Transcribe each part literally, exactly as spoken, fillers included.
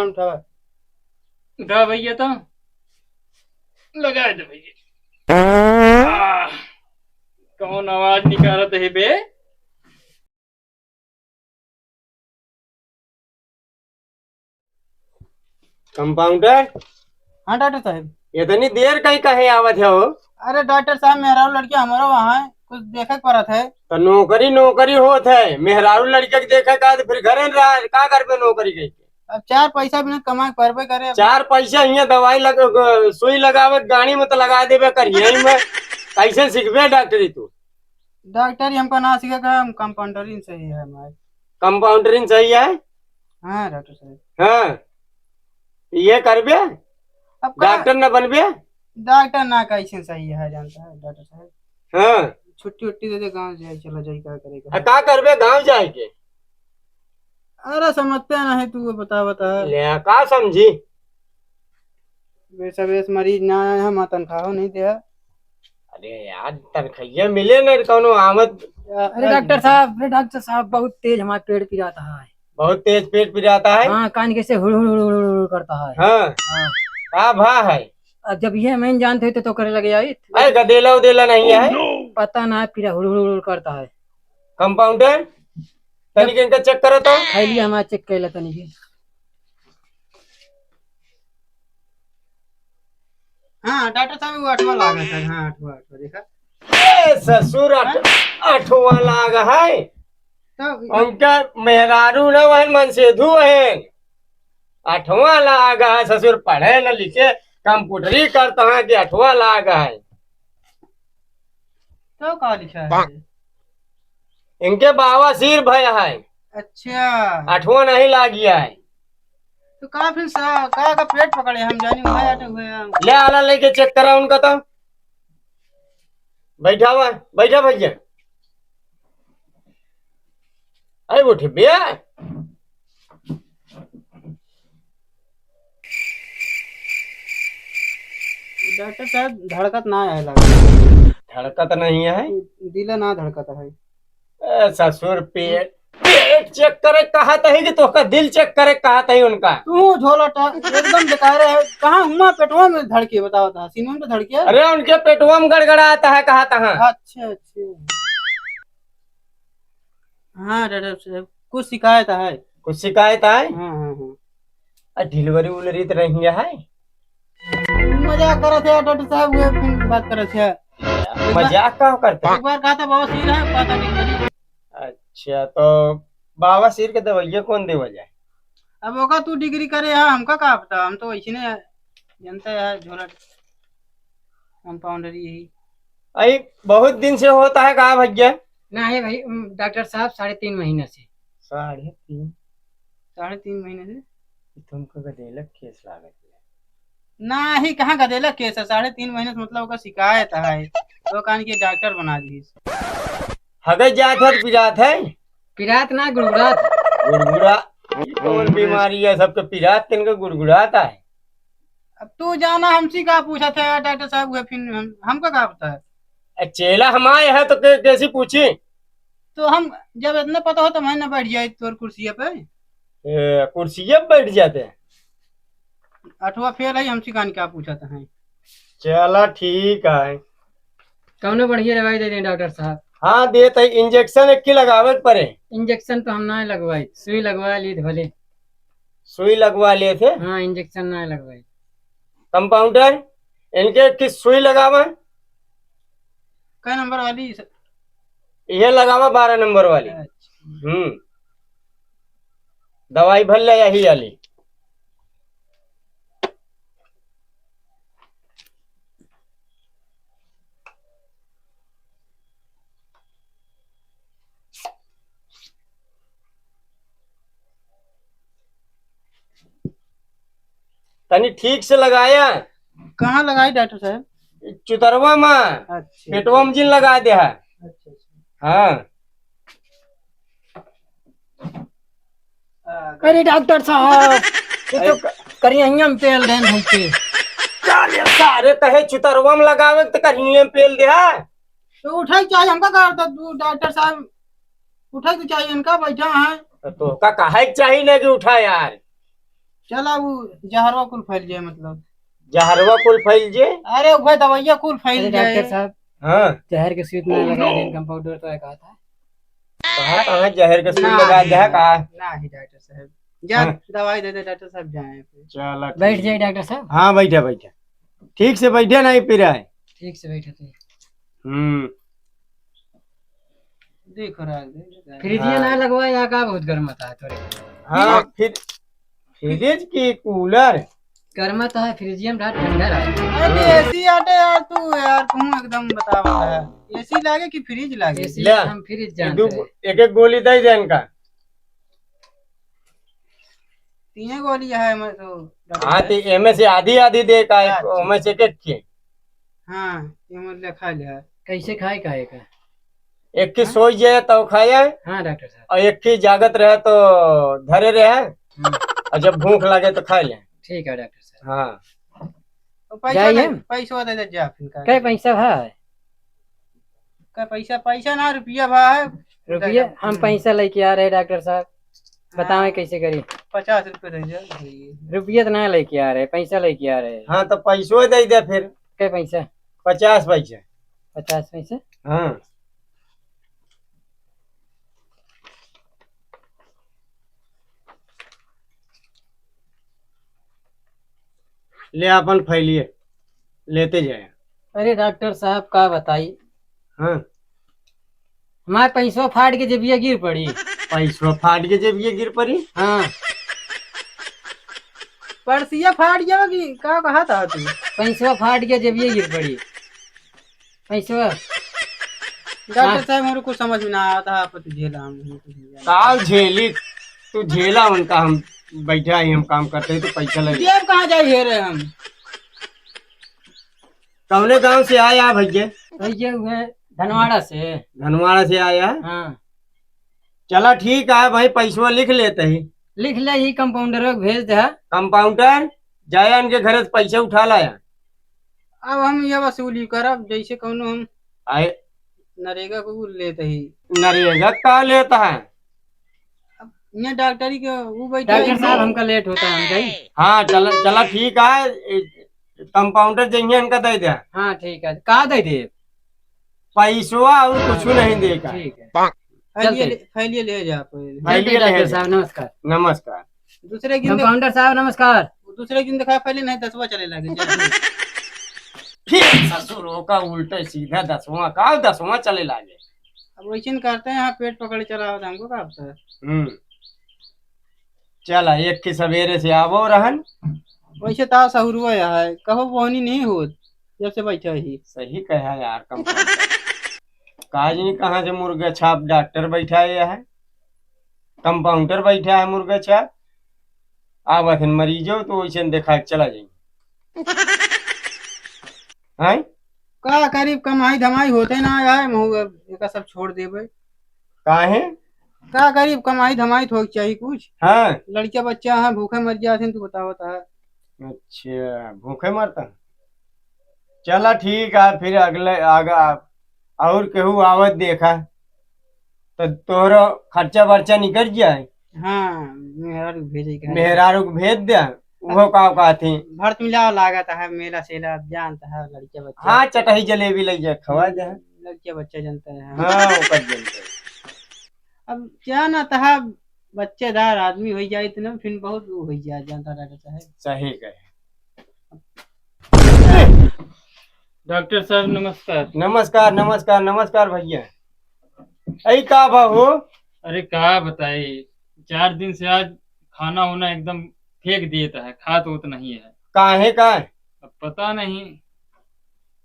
उठा। उठा भैया तो। लगा दे भैया। आह, कौन आवाज निकालत है बे? कंपाउंडर। हाँ डॉक्टर साहब। इतनी देर कहीं कहे आवत है हो? अरे डॉक्टर साहब, मेहरारू लड़किया हमारा वहाँ है, कुछ देखे के पड़त है। तो नौकरी, नौकरी होत है, मेहरारू लड़के के देखे का, तो फिर घरे न रहा, का करबे नौकरी कइके? अब चार पैसा बिना कमाए परबे करे। चार पैसा हियाँ दवाई लग-, ग-, सुई लगावे गाड़ी में तो लगा देबे कर, यही में कैसे सीखबे डॉक्टरी तू? डॉक्टरी हमका ना सीखे का, हम कंपाउंडरिंग सही है हमारे। कंपाउंडरिंग सही है? हाँ डॉक्टर साहब। हाँ, ये करबे? अब का डॉक्टर न बनबे? डॉक्टर ना कैसे सही है, जानता है डॉक्टर साहब? हाँ। छुट्टी उट्टी दे दे, गाँव जाए, चला जाए, का करेगा? आ, का करबे गाँव जाए के? अरे समझते नहीं तू, वो बता, बता। ले, का समझी? वैसा वैस मरीज ना आए, हम तनख्वाह नहीं दे। अरे यार, तनख्वाह मिले न, कौनो आमद। अरे डॉक्टर साहब, अरे डॉक्टर साहब, बहुत तेज हमारा पेट पिराता है। बहुत तेज पेट पिराता है? हाँ, कान के से हुड़ हुड़ हुड़ हुड़ हुड़ करता है। हाँ। हाँ। का भा है? अब जब ये मैं जानते तो, तो करे लगे आई। अरे गदेला उदेला नहीं है? पता ना, फिर हुड़ हुड़ हुड़ करता है। कंपाउंडर, तनिक इनका चेक करो तो। खाई लिया हमारा, चेक कर ले तनिक। हाँ, डॉक्टर साहब, वो अठवा लाग है सर। हाँ, अठवा, अठवा, देखा। ए, ससुर, अठ-, हाँ? अठवा लाग है। तो उनका मेहरारू न वहन, मनसेधू वहन। अठवा लाग है, ससुर पढ़े न लिखे, कंप्यूटरी करता है कि अठवा लाग है। तो का लिखा है? इनके बवासीर भय है। अच्छा। अठवा नहीं लाग गया है। तो का फिर सा-, का, का पेट पकड़े, हम जानी हुआ या तो हुआ। ले आला लेके चेक करा उनका तो। बैठा हुआ, बैठा भैया। अरे उठ बे। डॉक्टर साहब, धड़कत ना है लगा। धड़कत नहीं है? दिल ना धड़कत है। ए, ससुर, पेट, पेट चेक करे कहत है कि तोहका दिल चेक करे कहत है उनका? तू झोलट, एकदम बेकार है। कहाँ हुआ पेटवा में धड़के, बताओ तो, सीने में तो धड़के। अरे, उनके पेटवा में गड़गड़ात है कहत है। अच्छा, अच्छा। हाँ, डॉक्टर साहब, कुछ शिकायत है? कुछ शिकायत है? हाँ, हाँ, हाँ। आ, डिलीवरी उलरी तो नहीं है? मजाक करत है डॉक्टर साहब, वे फिर बात करत है। मजाक का करते? एक बार कहा था बवासीर है, पता नहीं। अच्छा, तो बवासीर के दवाइयाँ कौन देवल जाए? अब ओका तू डिग्री करे है, हमका का पता, हम तो वैसे नहीं जानते हैं, झोला कंपाउंडरी यही। अई बहुत दिन से होता है का भैया? नहीं भाई, उम, डॉक्टर साहब, साढ़े तीन महीने से। साढ़े तीन? साढ़े तीन महीने से? तुमको गदेलक केस लागत है। नाही, कहाँ गदेलक केस है? साढ़े तीन महीने से मतलब ओकर शिकायत है, तो कान के डॉक्टर बना दीस। हगज जात है, पिरात है? पिरात ना, गुड़गुड़ात। गुड़गुड़ा? ये कौन बीमारी है? सबके पिरात, तिनके गुड़गुड़ात है। अब तू जाना, हमसे का पूछत है यार डॉक्टर साहब, उहे फिर हम, हमका का पता है? ए, चेला हम आए हैं तो के-, कैसी पूछी? तो हम जब इतना पता हो तो मैं ना बैठ जाए तोर कुर्सिया पे। ए, कुर्सिया पे बैठ जाते हैं। अठवा फेल है, हमसे कान क्या पूछत है? चला ठीक है। कौनो बढ़िया दवाई दे दें डॉक्टर साहब। हाँ, देत है, इंजेक्शन एक की लगावे के पड़े। इंजेक्शन तो हम ना लगवाई, सुई लगवा ली भले। सुई लगवा लिए थे? हाँ, इंजेक्शन ना लगवाई। कंपाउंडर, इनके एक की सुई लगावा। कै नंबर वाली? ये लगावा बारह नंबर वाली। अच्छा। हम्म, दवाई भर ले यही वाली। तनी ठीक से लगाया। कहाँ लगाई डॉक्टर साहब? चुतरवा में। अच्छा। पेटवा में जिन लगा दे है। अच्छा, अच्छा। हाँ। अरे डॉक्टर साहब, ये तो अरे क- करिया हियां में पेल देन हमके। सारे, सारे कहे चुतरवा में लगावे तो करिया में पेल दे है। तो उठे के चाहिए हमका, का तो तू डॉक्टर साहब, उठे के चाहिए इनका, बैठा है। तो तोहका काहे के चाहिए ना कि उठा यार? चला, वो जहरवा कुल फैल जाए, मतलब। जहरवा कुल फैल जाए? अरे, वो दवाइया कुल फैल अरे, जाए। डॉक्टर साहब, हाँ। जहर के सुई ना लगा देन, कंपाउंडर तो है कहा था। कहा, कहा जहर के सुई ना, लगा दे, कहा? ना ही, डॉक्टर साहब। जा, हाँ। दवाई दे दे, डॉक्टर साहब, जाए फिर। चला, बैठ ठीक। जाए, डॉक्टर साहब। हाँ, बैठा, बैठा। ठीक से बैठा, नहीं पी रहा है। ठीक से बैठा थे। हम्म। देखो, राज, देखो, राज। फ्रिजिया हाँ। ना लगवा, यहाँ का बहुत गर्म होता है थोड़े। हाँ, फिर फ्रिज की कूलर? गर्म तो है, फ्रिजिया में रात ठंडा रहे। अरे, तो एसी आटे यार, तू यार, तू एकदम बतावा है। एसी लागे कि फ्रिज लागे? एसी ले, हम फ्रिज ये जानते दू, हैं। एक एक गोली दे दे इनका। तीन गोली है, मैं तो हाँ, तो एमे से आधी आधी दे का, अच्छा। ओमे से एक एक के। हाँ, ये मतलब खा लिया। कैसे खाए का है का? एक की हाँ? सोई जाए तो खाए, हाँ, डॉक्टर साहब। और एक की जागत रहे तो धरे रहे, हम्म। और जब भूख लगे तो खा ले। ठीक है, डॉक्टर साहब। हाँ। तो पैसा जाइए। दे, पैसा दे दे जा फिर का। कै पैसा है? का पैसा, पैसा ना, रुपया भा है। रुपया, हम हम्म। पैसा लेके आ रहे, डॉक्टर साहब। बतावे हाँ। कैसे करी? पचास रुपये दे दे। रुपया तो ना लेके आ रहे, पैसा लेके आ रहे। हाँ, तो पैसो दे दे फिर। कै पैसा? पचास पैसा। पचास पैसा? हाँ। ले, अपन फैलिए, लेते जाए। अरे डॉक्टर साहब, का बताई? हाँ। हमार पैसवा फाट के जेबिया गिर पड़ी। पैसवा फाट के जेबिया गिर पड़ी? हाँ। पर्सिया फाट गया कि का कहा था तू? पैसवा फाट के जेबिया गिर पड़ी। पैसवा। डॉक्टर हाँ। साहब, हमरे कुछ समझ में ना आवत है, आप तो झेला, हम, हम कुछ नहीं जानते। का झेली? तू झेला उनका, हम बैठा ही, हम काम करते हैं, तो पैसा लगे। जेब कहाँ जाई हेरे हम? कौने गांव से आया भैया? भैया, हुए धनवाड़ा से। धनवाड़ा से आया? हाँ। चला ठीक है भाई, पैसवा लिख लेते ही। लिख ले ही, कंपाउंडर को भेज दे। कंपाउंडर, जाया उनके घरे से पैसा उठा लाया। अब हम ये वसूली करब, जैसे कौनो हम आए। नरेगा को लेते ही। नरेगा का लेता है? अब ये डॉक्टरी के वो बैठे डॉक्टर हैं। साहब, हमका लेट होता है, हम जाई। हाँ, चला, चला ठीक है, ए, कंपाउंडर जइहे इनका दे दे। हाँ, ठीक है, का दे दे? पैसवा और कुछ नहीं देगा। ठीक है। फैलिए चलते। ले, फैलिए ले जा आप। फैलिए चलते ले डॉक्टर जा। साहब, नमस्कार। नमस्कार। दूसरे दिन देख-, कंपाउंडर साहब, नमस्कार। दूसरे दिन देखा, पहले नहीं, दसवाँ चले लागे, चल। फिर ससुरों का उल्टे सीधा दसवाँ का, दसवाँ चले लागे। अब वैसे न करते हैं, यहाँ पेट पकड़े चला होता, हमको का पता है? हम्म। चला, एक के सवेरे से आवो रहन। वैसे ता सहुरुआ यहाँ है, कहो बोहनी नहीं होत, जब से बैठा ही। सही कहा यार, कंपाउंडर। काज नहीं कहाँ से मुर्गा छाप डॉक्टर बैठा है यहाँ, कंपाउंडर बैठा है मुर्गा छाप। आवत हन मरीजो तो वैसे देखा के चला जाई। हैं? का करीब कमाई धमाई होते ना यार, महू अब एका सब छोड़ देबे। काहे? का करीब कमाई धमाई तो होके चाहिए कुछ। हाँ। लड़का बच्चा है, भूखे मर जाते हैं, तू बतावत है। अच्छा, भूखे मरता? चला ठीक है, फिर अगले आगा और केहू आवत देखा, तो तोहरो खर्चा बर्चा निकल जाए। हाँ, मेहरारू के भेजे के है। मेहरारू के भेज दे, उहो का कहती। भर मिला लागत है, मेला सेला, अब जानत है, लड़का बच्चा। हाँ, चटही जलेबी ले जा, खवा दे। लड़का बच्चा जानता है, हाँ। हाँ, ओकर जानता है। अब क्या ना तहा बच्चेदार आदमी हो जाए, इतना फिर बहुत वो हो जाए, जानता डॉक्टर साहब। सही कहे। डॉक्टर साहब, नमस्कार। नमस्कार, नमस्कार, नमस्कार भैया। ऐ का बा हो? अरे, का बताई, चार दिन से आज खाना होना एकदम फेंक दिए है, खात होत नहीं है। काहे का? अब पता नहीं।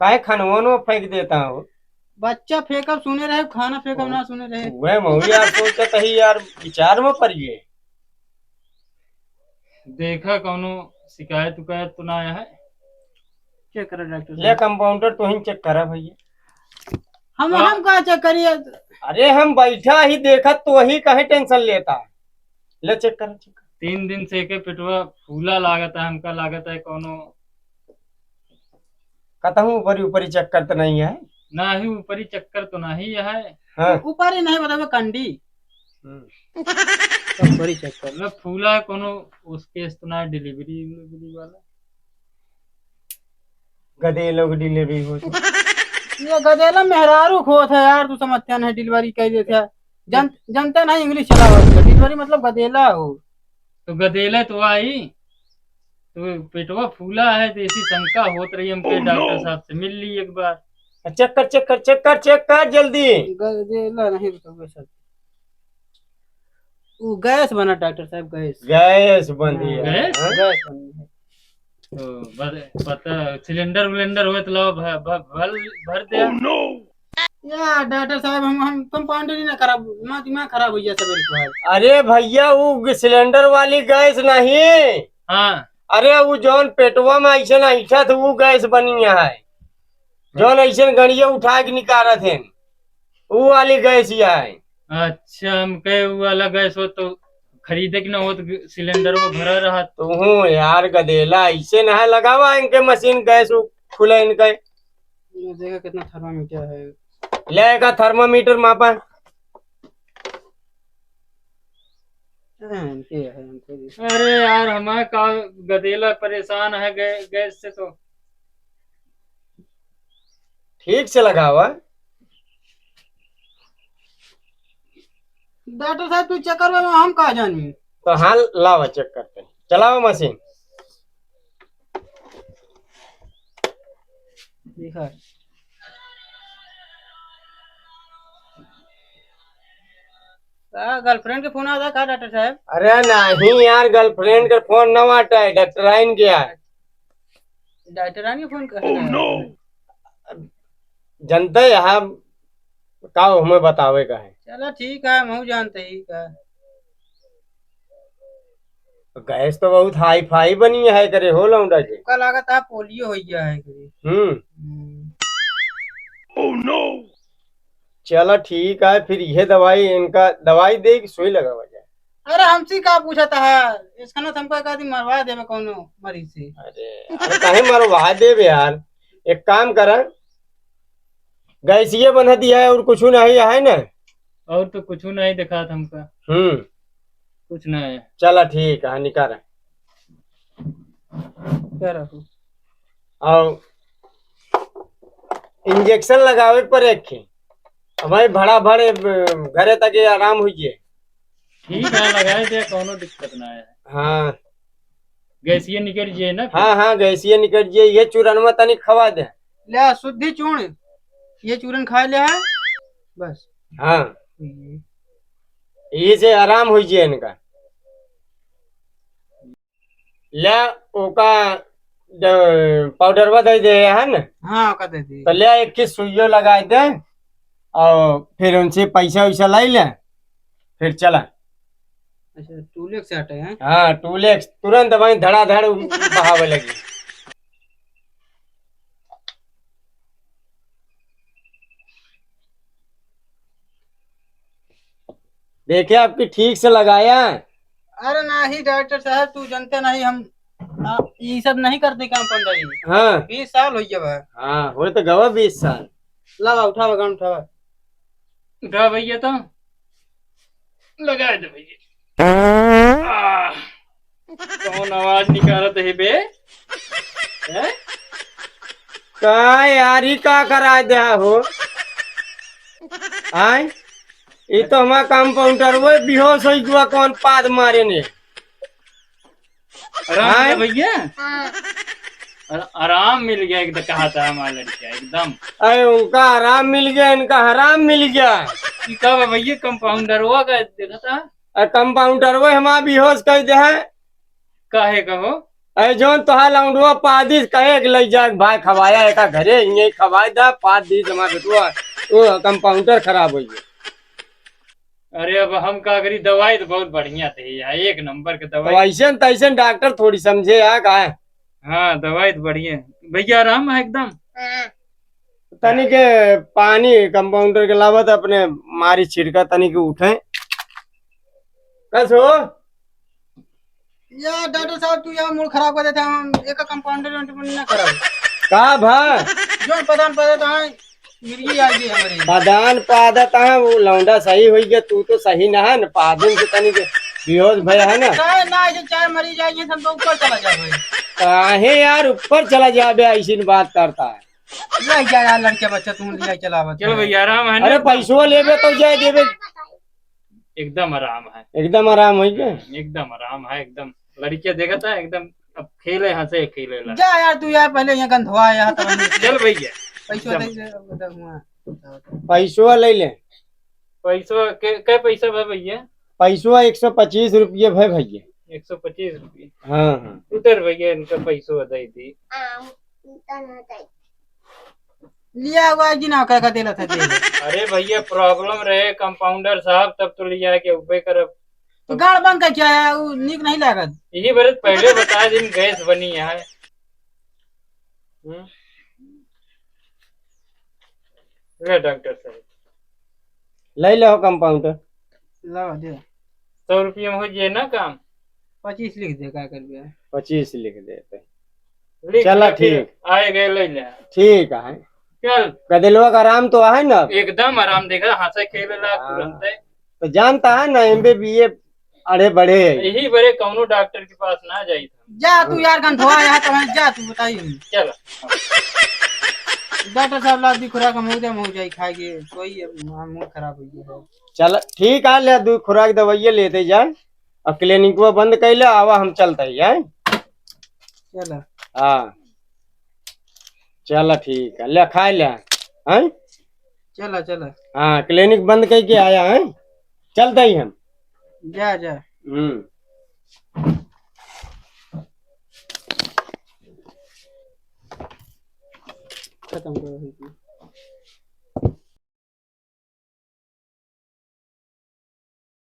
काहे खाना होना फेंक देता हो? बच्चा फेंकब सुने रहे, खाना फेंकब ना सुने रहे। वह महुआ सोचत ही यार, विचार में पड़ गए। देखा कौनो शिकायत उकायत तो ना आया है? चेक करा डॉक्टर ले साहब। कंपाउंडर, तू ही चेक करा भैया। हम, हाँ। हम का चेक करिए? अरे हम बैठा ही देखत तो वही कहे टेंशन लेता है। ले चेक करा, चेक करा। तीन दिन से एके पेटवा फूला लागत है, हमका लागत है कौनो कतहूँ ऊपरी ऊपरी चक्कर तो नहीं है? नहीं, ऊपरी चक्कर तो नहीं है। हाँ। ऊपरी नहीं, बतावे कंडी। हम्म। सब बड़ी चेक कर। मतलब फूला है कोनो, उसके इस तो ना डिलीवरी, डिलीवरी वाला। गदेलों की डिलीवरी होत है। ये गदेला मेहरारू क होत है यार, तू समझते नहीं, डिलीवरी कह देते हैं। जन-, जनते नहीं इंग्लिश चलावत है, डिलीवरी मतलब गदेला हो। तो गदेला तो आई, तो पेटवा फूला है, तो ऐसी शंका होत रही हमके, डॉक्टर साहब से मिल ली एक बार। चेक कर, चेक कर, चेक कर, चेक कर जल्दी। गदेला नहीं रुका सर। वो गैस बना डॉक्टर साहब, गैस। गैस बनी है, गैस? हाँ? गैस बनी है। तो भर, पता, सिलेंडर विलेंडर होए तो लाओ, भ-, भ-, भर, भर दे। या डॉक्टर साहब, हम, हम कंपाउंडर ही ना खराब, हमारा दिमाग खराब हो गया सवेरे को आज। अरे भैया, वो ग-, सिलेंडर वाली गैस नहीं। हाँ। अरे वो जौन पेटवा में ऐसे ना ऐठा तो वो गैस बनी है, जौन ऐसे गड़िया उठा के निकारत है, वो वाली गैस ही है। अच्छा, हम कहे वो वाला गैस हो तो खरीदे के ना हो तो सिलेंडर वो भरा रहा। तू हूँ यार गदेला, ऐसे ना है लगावा इनके मशीन गैस उ-, खुले इनके। ये देखा कितना थर्मामीटर है। ले का थर्मामीटर मापा। हाँ, इनके है, इनके भी। अरे यार, हमारे का गदेला परेशान है गै-, गैस से तो। ठीक से लगावा। डॉक्टर साहब, तू चेक करवा, हम का जानी? तो हाँ, लावा चेक करते हैं, चलावा मशीन। देखा। का गर्लफ्रेंड के फोन आता का डॉक्टर साहब? अरे नहीं यार, गर्लफ्रेंड के फोन ना आता है, डॉक्टर आइन के यार। डॉक्टर आइन के फोन कर। जनते यहाँ का हमें बतावे का है। चला ठीक है, हम जानते ही का। गैस तो बहुत हाई फाई बनी है करे हो लौंडा के। का लागत है पोलियो हो गया है करे। हम्म। हम्म। चला ठीक है, फिर यह दवाई इनका दवाई दे कि सुई लगावा जाए? अरे हमसे का पूछत है, इसका ना हमको एक आदमी मरवा देवे कौनो मरीज से। अरे यार, काहे मरवा देवे यार, एक काम करा, गैसिया बना दिया है और कुछ नहीं है ना? और तो कुछ नहीं दिखात हमका। हम्म। कुछ नहीं है। चला ठीक है, निकाल। क्या रखूं? और इंजेक्शन लगावे पर एक ही। अब भाई भड़ा भड़े, अ, घरे तक ये आराम हुई है। ठीक है, लगाए दे, कौनो दिक्कत ना है। हाँ। गैसिया निकल जाए ना फिर। हाँ, हाँ, गैसिया निकल जाए। ये चूरनवा तनी खवा दे। ले, शुद्धि चूर्ण, ये चूरन खा ले है, बस। हाँ। हम्म। यही से आराम हो जाए इनका। ले, ओका ड-, पाउडरवा दे दे है ना? हाँ, ओका दे दे। तो ले, एक की सुइयो लगाए दे और फिर उनसे पैसा वैसा लाई ले, फिर चला। अच्छा, टूलेक्स से हटे हैं? हाँ, टूलेक्स, तुरंत वहीं धड़ाधड़ बहावे लगी। देखिए, आपकी ठीक से लगाया। अरे नहीं डॉक्टर साहब, तू जानते नहीं, हम, आ, ये सब नहीं करते काम पंडरी। हाँ। बीस साल हो गया बा। हाँ, हो तो गवा बीस साल। लावा, उठावा, गन उठावा। उठा भैया तो। लगा दे भैया। आह, कौन आवाज निकालत है बे? हैं? का यार, ई का करा दे हो? आय? ई तो हमार कंपाउंडर वो बेहोश हो गया, कौन पाद मारे ने। आराम मिला आय? भैया? हाँ। आ-, आराम मिल गया एकदम, कहा था हमारा लड़का एकदम। अरे उनका आराम मिल गया, इनका हराम मिल गया। ई का बा भैया, कंपाउंडरवा का देखा था? अरे कंपाउंडरवा हमारा बेहोश कर दे है। काहे का हो? अरे जौन तोहार लौंडवा पादिस कहे कि लई जा भाई खवाया एका घरे, इन्हें खवाए दा, पाद दी हमार बेटवा, वो कंपाउंडर खराब हो गया। अरे अब हम का करी, दवाई तो बहुत बढ़िया थे यार, एक नंबर के तो दवाई। ऐसन तैसन डॉक्टर थोड़ी समझे यार का है। हाँ, दवाई तो बढ़िया है। भैया आराम है एकदम? हाँ। तनी के पानी कंपाउंडर के लावत अपने मारी छिड़का तनी के उठे। कस हो? या डॉक्टर साहब, तू यहाँ मूड खराब कर देता है, हम एक कंपाउंडर वंपाउंडर ना कराओ। का भा? जो प्रधान पद है, तो हाँ, मिर्गी आ गई हमारी। प्रधान पद है, तो हाँ, वो लौंडा सही हो गया, तू तो सही ना है ना, पादुन से तनी के बेहोश भय है ना? चाहे ना, ऐसे चाहे मरी जाइए, हम तो ऊपर चला जाए भाई। काहे यार ऊपर चला जाबे, ऐसी बात करता है। ले जा यार लड़के बच्चा, तुम ले चला बच्चा। चल भैया, आराम है ना? अरे पैसवा लेबे तो जाए देबे। एकदम आराम है। एकदम आराम है क्या? एकदम आराम है, एकदम। लड़के देखता है, एकदम अब खेले, हंसे, खेले ला। जा यार तू यार, पहले यहाँ गंधवा यहाँ तो चल भैया। पैसवा एकदम। दे दे, अब तो हुआ। पैसवा ले ले। पैसवा के, के पैसा बा भैया? पैसवा एक सौ पच्चीस रुपये भय भैया। एक सौ पच्चीस रुपये? हाँ, हाँ। उतर भैया, इनका पैसवा दे दी। लिया हुआ है कि ना, का, का देला था, दे। अरे भैया, problem रहे कंपाउंडर साहब, तब तो लिया के उबे करब। तो गाड़ बंद का क्या है, वो नीक नहीं लागत। यही बरत पहले बता दिन गैस बनी है। हम्म? ले डॉक्टर साहब। ले लो कंपाउंडर। लावा दे। सौ रुपये में हो जाए ना काम? पच्चीस लिख दे, का करबे? पच्चीस लिख दे पे। लिख चला, ले, फिर ठीक। आए गए ले ले। ठीक है। चल। गदेलवा का आराम तो है ना? एकदम आराम, देखा, हंसे खेले ला हाँ। तुरंत है। तो जानता है ना, एमबीबीए अड़े बड़े है। यही बड़े कौनो डॉक्टर के पास ना जाई था। जा तू यार, गंधवा यहाँ तो है, जा तू बताई हम। चल। डॉक्टर साहब ला दी खुराक, हम हो जाए, हम हो जाए खाएंगे, सोई है, हमारा मूड खराब हो गया है। चल ठीक है, ले दू खुराक दवाइया लेते जा, अब क्लिनिकवा बंद कर ले, आवा हम चलते हैं, हैं? चला। हाँ। चला ठीक है, ले खाए ले, हैं? चला, चला। हाँ, क्लिनिक बंद करके आया है, चलते ही हम। जा, जा। हम्म। खत्म करो।